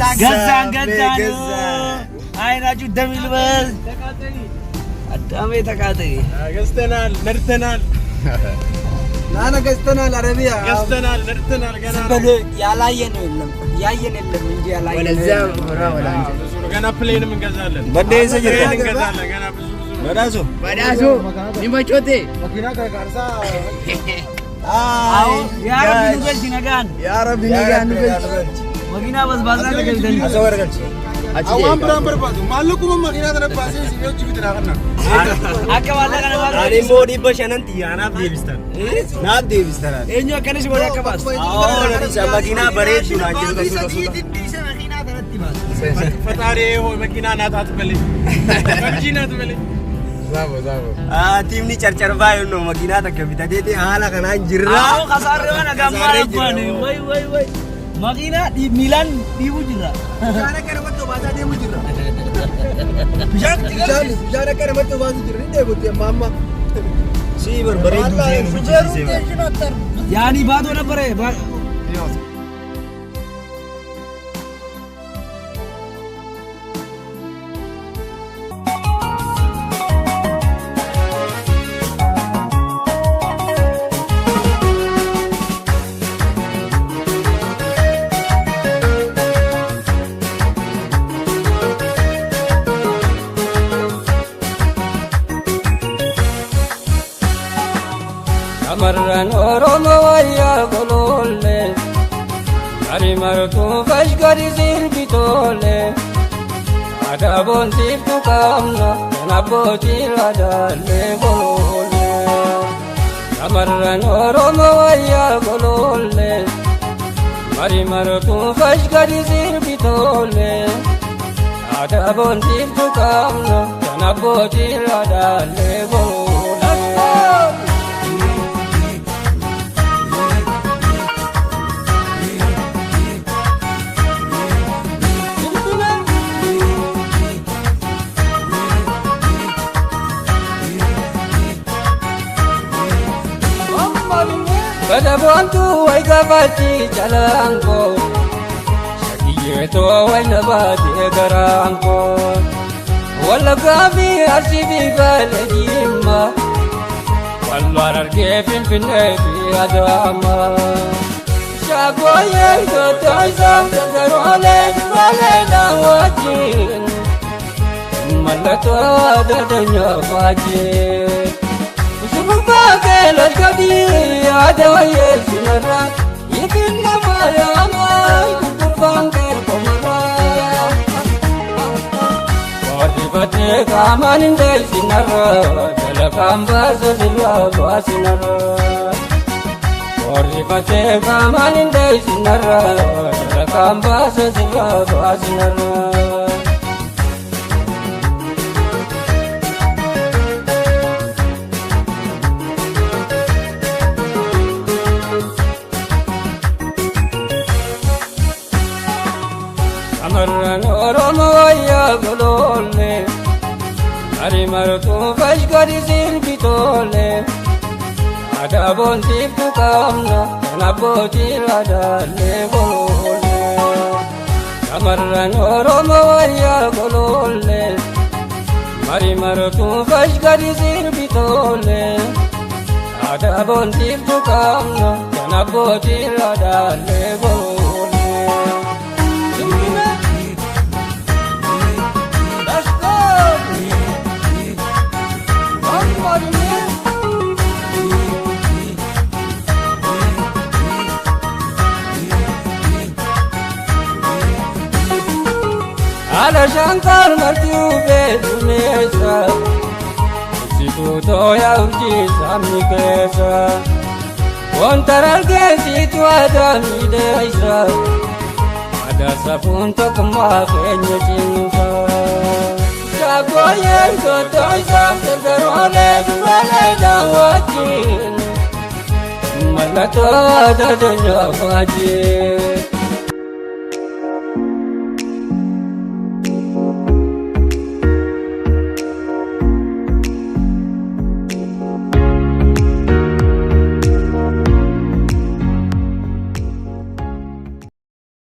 ገዛን ገዛን። አይናችሁ ደም ይልበስ። አዳሜ ተቃጠይ። ገዝተናል፣ ነድተናል፣ ናነ ገዝተናል። አረቢያ ገዝተናል፣ ነድተናል። ገና ነው። በሉ ያላየነው የለም ያየን የለም እንጂ ያላየነው ወደዚያ የለም። ሆራ ወላ ብዙ ነው። ገና plane ም እንገዛለን። በደንሰ plane ጅርታ እንገዛለን። ገና ብዙ ብዙ ነው። በዳሶ Badaaso ni machote. አሁን ያ ረቢ nu galchi nagaan. ያ ረቢ nagaan nu galchi. መኪና በዝባዛ ተገልተን Awwaan biraan barbaadu maallaquma makiinaa kana baasee isin hojii bitaa kana. akka maallaqa namaa Ani immoo 500 xiyyaa naaf deebistan. Naaf deebistan. eenyu akkanis godhe akka baasu. Aoo makiinaa bareeddu naan jedhu suuta suuta. ፈጣሪ ሆይ መኪና ናት አትበለኝ፣ ፈብጂ ናት በለኝ። Tiimni carcarbaa yennoo makiinaa takka bitateeti haala kanaan jirra. አዎ ከሳሬዋን አጋማ Kasaarree አባን jirra. ወይ ወይ ወይ መኪና ሚላን ዲቡ ጅራ Bishaan akka namatti obaasaa deemu jirra. Bishaan akka namatti obaasu jirra. Ni deebi'utti amma amma. Si barbareeddu ishee nu bichisiisee. ያኒ ባዶ ነበረ። Shamarran Oromoo wayyaa golollee Mari martuu fashgari sirbitoolee Aadaa boonsiiftu qabna kan abbootiin adaallee golollee Shamarran Oromoo wayyaa golollee Mari martuu fashgari sirbitoolee Aadaa boonsiiftu qabna kan abbootiin adaallee golollee. Badaboontu way gabaatti calaanqoo Shakiyyeetoo way nabaatee garaanqoo Wallaggaa fi Arsii fi Baalee Jimmaa Walloon argee Finfinnee fi Adaamaa Shaggooyyee Tottoisa Daroolee Baalee daawwachiin mallattoo aadaa danyaa faajjee. Shurrubbaa keela gadii yaada wayyee sinarra yikin nama yaamaa gurgurbaan keerkomarra. Warrifatee qaamaan hin deessinarra dalagaan baasa sirraa baasinarra. Warrifatee qaamaan hin deessinarra dalagaan baasa sirraa baasinarra. Shamarran Oromoo wayyaa golollee Mari martuu fashgadi sirbitoolee Aadaa boonsiiftu qabna kan abbootiin adaallee golollee Shamarran Oromoo wayyaa golollee Mari martuu fashgadi sirbitoolee Aadaa boonsiiftu qabna kan abbootiin adaallee golollee. Let's go! Haala shankaar marti ufee dumeessa Ibsituu tooya urjii sabni keessa Wanta argeessitu aadaa miidheessa Aadaa safuun tokkummaa keenya cimsa Shaggooyyeen tottoisa dardaroolee duraalee daawwachiin mallattoo aadaa danyaa faajjii.